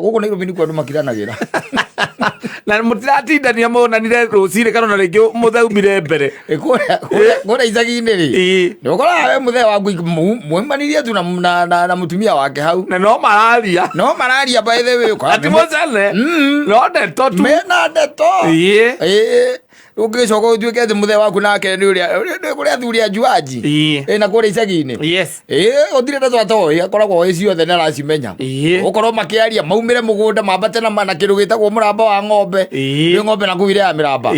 Gũkũ Nairobi nĩkuo andũ makiranagĩra. Na mũtiratindania monanire rũcinĩ kana ona rĩngĩ mũthaumire mbere. Ĩ, kũrĩa icagi-inĩ rĩ, nĩ ũkoraga we mũthee waku mwimanirie tu na mũtumia wake hau. Na no mararia. No mararia, by the way, ũkoraga ati mũcene no ndeto tu. Mena ndeto. Ĩĩ. Ũngĩgĩcoka ũtuĩke atĩ mũthee waku nake nĩ ũrĩa nĩ kũrĩa athuri anjuanji. Ĩ, na kũrĩa icagi-inĩ. Ĩĩ, gũtirĩ ndeto atoĩ, akoragwo oĩ ciothe nĩ aracimenya. Gũkorwo makĩaria maumĩre mũgũnda mambate na kĩndũ gĩtagwo mũramba wa ng'ombe. Nĩ ng'ombe na kũu irĩa mĩramba.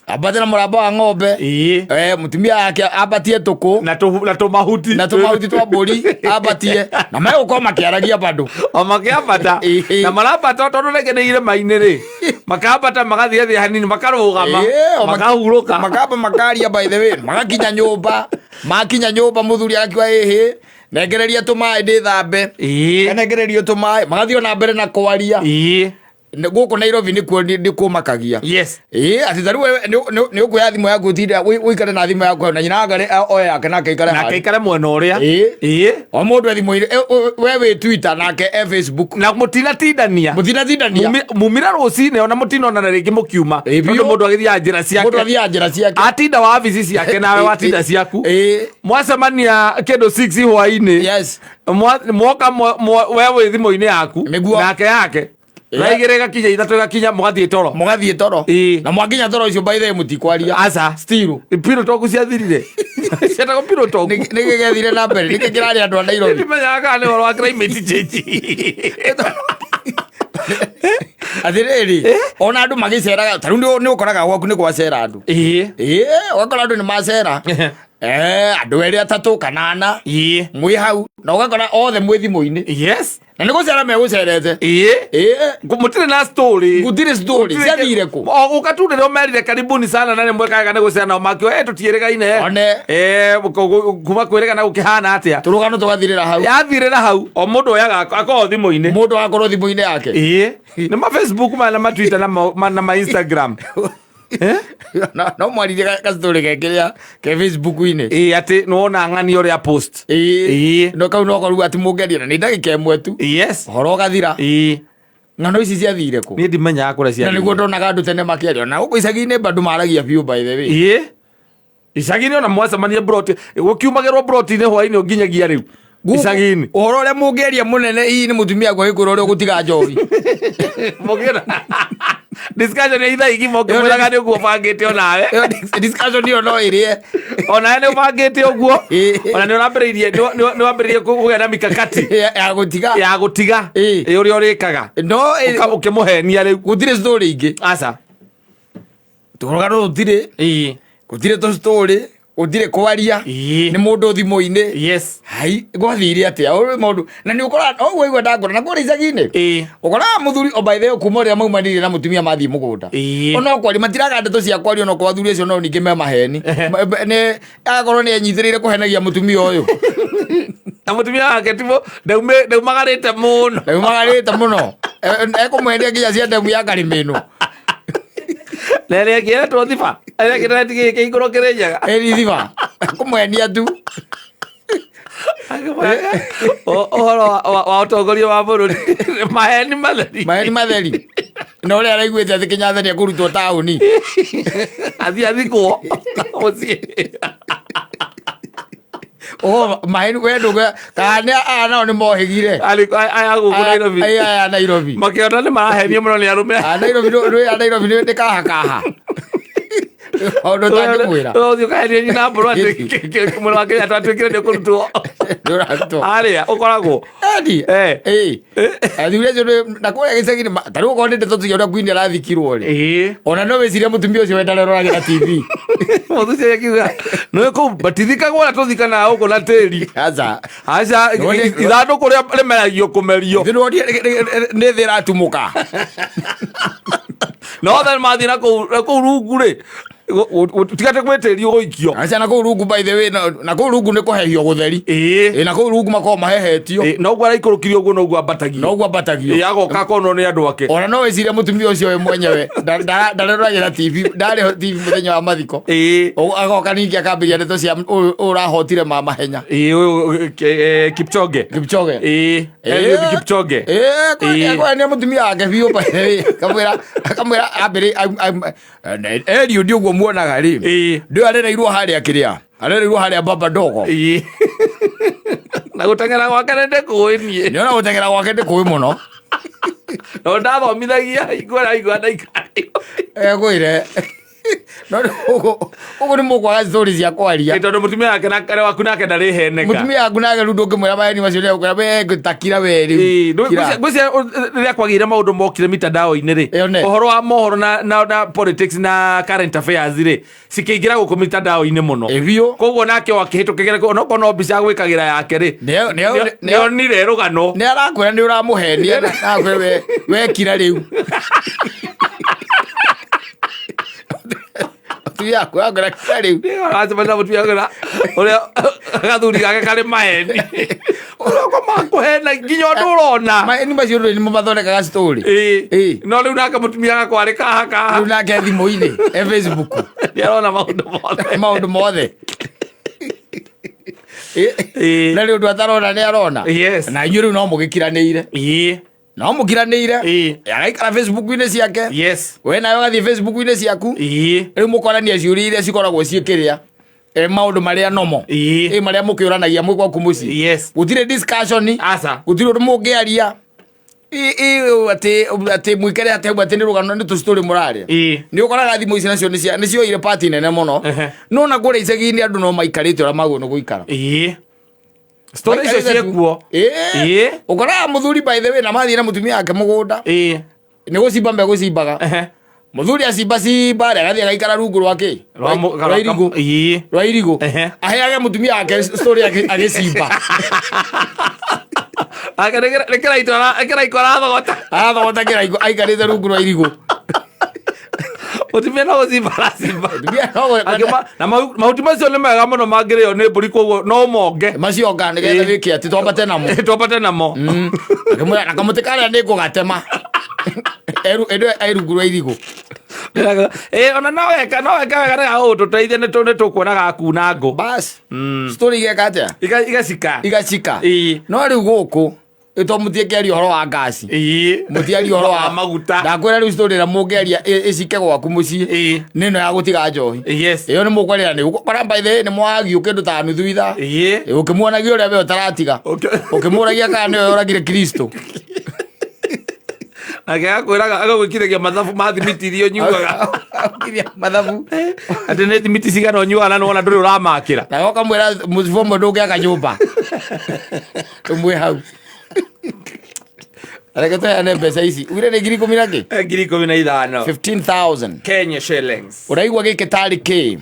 Ambate na mũramba wa ng'ombe. Eh, mũtumia wake ambatie tũkũ na tũmahuti. Na tũmahuti twa mbũri ambatie na megũkorwo makĩaragia bado. O makĩambata. Na marambata tondũ rĩngĩ nĩ irĩma-inĩ rĩ, makambata magathiĩ thĩ hanini, makarũgama, Ĩĩ, o makahurũka. Makamba makaria, by the way, magakinya nyũmba, makinya nyũmba mũthuri akiuga, "Ĩhĩ, nengereria tũmaĩ ndĩthambe." Kanengererio tũmaĩ, magathiĩ ona mbere na kwaria. Gũkũ Nairobi nĩkuo nĩkũmakagia. Ĩĩ, atĩ ta rĩu wewe nĩ ũkuoya thimũ yaku ũtinde ũikare na thimũ yaku hau, na nyina akare oe yake nake aikare nake harĩa. Aikare mwena ũrĩa. Ĩĩ. O mũndũ e thimũ-inĩ, we wĩ Twitter nake e Facebook. Na mũtinatindania. Mũtinatindania. Mumira rũcinĩ ona mũtinonana rĩngĩ mũkiuma. Ĩĩ, biũ. Tondũ mũndũ agĩthiaga njĩra Mũndũ ciake. athiaga njĩra ciake. Atinda wabici ciake nawe watinda ciaku. Mwacemania kĩndũ 6 hwainĩ. Mwoka we wĩ thimũ-inĩ yaku. Nĩguo. Nake yake. Thaa 2 ĩgakinya, 3 ĩgakinya, mũgathiĩ toro. Mũgathiĩ toro. Na mwakinya toro ũcio, by the way, mũtikwaria. Aca. Still. Pillow talk ciathirire, cietagwo pillow talk. Nĩkĩ gĩathire na mbere? Nĩkĩ kĩrarĩ andũ a Nairobi? Ndimenyaga kana nĩ ũhoro wa climate change. Atĩrĩrĩ, ona andũ magĩceraga ta rĩu nĩ ũkoraga gwaku nĩ gwacera andũ. Ĩĩ, ũgakora andũ nĩ macera. Eh, andũ erĩ, atatũ kana ana. Mwĩ hau na ũgakora othe mwĩ thimũ-inĩ. Na nĩ gũcera megũcerete. Ĩĩ. Mũtirĩ na story. Gũtirĩ story. Ciathire kũ? O gũka tu rĩrĩa ũmerire karibuni sana na nĩ mwekaga nĩ gũcera nao makĩo tũtiĩrĩgaine. One. Kuma kwĩrĩgana gũkĩhana atĩa? Tũrũgano tũgathirĩra hau. Yathirĩra hau, o mũndũ oyaga akorwo thimũ-inĩ. Mũndũ agakorwo thimũ-inĩ yake. Ĩĩ, nĩ ma Facebook ma na ma Twitter na ma Instagram. Eh? No mwaririe gastory gekĩrĩa ke Facebook-inĩ. Ĩĩ, atĩ nĩwona ng'ani ũrĩa post. Ĩĩ. No kau no korwo atĩ mũngeria na nĩ ndagĩka ĩmwe tu. Ũhoro ũgathira. Ng'ano ici ciathire kũ? Niĩ ndimenyaga kũrĩa Na ciathire. Nĩguo ndonaga andũ tene makĩaria na gũkũ icagi-inĩ bado maragia biũ, by the way. Ĩĩ, icagi-inĩ ona mwacemania broti, gũkiumagĩrwo broti-inĩ hwainĩ nginyagia rĩu icagi-inĩ. Ũhoro ũrĩa mũngĩaria mũnene hihi nĩ mũtumia gwagĩkũra ũrĩa ũgũtiga njohi. Mũngĩona discussion ya ithaa igima ũkĩmwĩraga nĩ ũguo ũbangĩte onawe. Ĩyo discussion ĩyo no ĩrĩe. Onawe nĩ ũbangĩte ũguo. Ona nĩ ũrambĩrĩirie, nĩ wambĩrĩirie kũgĩa na mikakati ya gũtiga. Ya gũtiga. Ĩ, ũrĩa ũrĩkaga. No Ũkĩmũhenia rĩu. Gũtirĩ story ingĩ. Aca. Tũrũgano rũtirĩ. Gũtirĩ tũ story, gũtirĩ kwaria. Nĩ mũndũ thimũ-inĩ. Hai, gwathire atĩa? Ũyũ maũndũ na nĩ ũkoraga ũguo igua ndangora na kũrĩa icagi-inĩ. Ũkoraga mũthuri o by the way kuma ũrĩa maumanire na mũtumia mathiĩ mũgũnda. Ona kwaria matiraga ndeto cia kwaria, ona kwa athuri acio no ningĩ me maheni. Nĩ agakorwo nĩ enyitĩrĩire kũhenagia mũtumia ũyũ. Na mũtumia wake timo ndaumagarĩte mũno. Ndaumagarĩte mũno. Ekũmwendia nginya cia ndemu ya Karimĩnũ. Na ĩrĩa ĩngĩ ĩretwo thiba, ĩrĩa ĩngĩ ndĩretigĩrĩte kĩhingũro kĩrĩ njaga. Ĩri thiba kũmwendia tu. Ũhoro wa ũtongoria wa bũrũri, maheni matheri. Maheni matheri na ũrĩa araiguĩte atĩ Kenyatta nĩ ekũrutwo taũni. Athiĩ athikwo mũciĩ. Oh, maheni we ndũge kana nĩ aya nao nĩ mohĩgire. Aya gũkũ Nairobi. Aya Nairobi. Makĩona nĩ marahenio mũno nĩ arũme. Aya Nairobi nĩ Nairobi nĩ kaha kaha maũndũ ũtangĩmwĩra. Ũthiĩ ũkaherie nyina mbũrũ atĩ mwena wa Kenyatta atuĩkire nĩ ũkũrutwo. Nĩ ũrarutwo. Harĩa ũkoragwo. Edi. Ĩ. Athuri acio na kũrĩa gĩcagi-inĩ ta rĩu okorwo nĩ ndeto tuge ũrĩa Queen arathikirwo rĩ. Ona no wĩcirie mũtumia ũcio we ndareroragĩra TV. Mũthuri ũcio akiuga nĩ kũu matithikagwo ũrĩa tũthikanaga gũkũ na tĩri. Aca. Aca, ithandũkũ rĩa rĩmeragio kũmerio. Nĩ thĩ ĩratumũka. No othe mathiĩ na kũu rungu rĩ. Tiga te gwĩtĩrio gũikio. Aca na kũu rungu, by the way, na kũu rungu nĩ kũhehio gũtheri. Ĩ, na kũu rungu makoragwo mahehetio. Noguo araikũrũkirio ũguo noguo ambatagio. Noguo ambatagio. Agoka akonwo nĩ andũ ake. Ona no wĩcirie mũtumia ũcio we mwenyewe ndareroragĩra TV, ndarĩ ho TV mũthenya wa mathiko. Agoka ningĩ akambĩria ndeto cia ũyũ ũrahotire ma mahenya. Ũyũ Kipchoge. Kipchoge. Eliud Kipchoge. Kwania mũtumia wake biũ, by the way. Akamwĩra ambĩrĩ Eliud ũguo muonaga rĩ, ndĩo arereirwo harĩa kĩrĩa arereirwo harĩa baba dogo. Na gũteng'era gwake nĩ ndĩkũĩ niĩ. Nĩona gũteng'era gwake ndĩkũĩ mũno. No ndathomithagia igua na igua ndaikarĩo. Egwĩre no ũguo nĩ mũkwaga story cia kwaria. Tondũ mũtumia wake na waku nake ndarĩ heneka. Mũtumia waku nake rĩu ndũngĩmwĩra maheni macio, nĩ egũkwĩra we takira we rĩu. Kira. Ngwĩciria rĩrĩa kwagĩire maũndũ mokire mitandao-inĩ rĩ, Ĩyo. Ũhoro wa mohoro na politics na current affairs rĩ, cikĩingĩra gũkũ mitandao-inĩ mũno. Ĩ biũ. Koguo nake wakĩhĩtũkĩra onokorwo no mbica gwĩkagĩra yake rĩ, nĩonire rũgano. Nĩ arakwĩra nĩ ũramũhenia na arakwĩra we wekira rĩu. Mũtumia waku arakwĩra kira rĩu. Aracemania na mũtumia wake ũrĩa gathuri gake karĩ maheni, ũrĩa makũhena nginya ũndũ ũrona. Maheni macio rĩ, nĩmo mathondekaga story. No rĩu nake mũtumia gakwa arĩ kaha kaha. Rĩu nake thimũ-inĩ e Facebook. Nĩ arona maũndũ mothe. Maũndũ mothe. Na rĩu ũndũ atarona nĩ arona. Na inyuĩ rĩu no mũgĩkiranĩire. No mũkiranĩire. Araikara Facebook-inĩ ciake. We nawe ũgathiĩ Facebook-inĩ ciaku. Rĩu mũkorania ciũria iria cikoragwo ciĩ kĩrĩa maũndũ marĩa nomo. Marĩa mũkĩũranagia mwĩ gwaku mũciĩ. Gũtirĩ discussion. Aca. Gũtirĩ ũndũ mũngĩaria. Atĩ mwĩkare atĩ hau atĩ nĩ rũgano nĩ tũstory mũraria. Nĩ ũkoraga thimũ ici nacio nĩ cioire part nene mũno. No na kũrĩa icagi-inĩ andũ no maikarĩte ũrĩa magũrũ nĩ gũikara. Story icio Maikarĩte tu. ciĩkuo. Ũkoraga mũthuri, by the way, na mathiĩ na mũtumia wake mũgũnda, nĩ gũcimba megũcimbaga. Mũthuri acimba cimba rĩ, agathiĩ agaikara rungu rwa kĩ? Rwa irigũ. Rwa irigũ. Aheage mũtumia wake story agĩcimba. Ake nĩ kĩraiko arathogota. Arathogota kĩraiko aikarĩte rungu rwa irigũ. Mũtumia no gũcimba aracimba. Mũtumia no Na mahuti macio nĩ mega mũno mangĩrĩo nĩ mbũri, koguo no monge. Macio nga nĩgetha wĩke atĩ twambate namo. Twambate namo. Akĩmwĩra na kamũtĩ karĩa nĩ ngũgatema. Ĩndĩ e rungu rwa irigũ. Ona no weka wega nĩ gagũtũteithia, nĩ tũkuona gakuna ngũ. Bas, story igeka atĩa? Igacika. Igacika. No rĩu gũkũ ĩto mũtiĩkĩaria ũhoro wa ngasi, mũtiaria ũhoro wa maguta. Ndakwĩra rĩu story ĩrĩa mũngĩaria ĩcike gwaku mũciĩ nĩ ĩno ya gũtiga njohi. Ĩyo nĩ mũkwarĩra nĩ ũgũkora, by the way, nĩ mwagio kĩndũ ta nuthu ithaa ũkĩmuonagia ũrĩa we ũtaratiga, ũkĩmũragia kana nĩwe ũragire Kristo. Nake agakwĩraga agagwĩkithagia mathabu ma thimiti iria ũnyuaga. Agũkithia mathabu. Atĩ nĩ thimiti cigana ũnyuaga na nĩwona ndũrĩ ũramakĩra. Nawe ũkamwĩra mũcibi ũmwe ndũngĩaka nyũmba ũmwe hau. Reke tũheane mbeca ici, ugire nĩ 15,000 na kĩ? 15,000. 15,000 Kenya shillings. Ũraigua gĩkĩ tarĩ kĩ?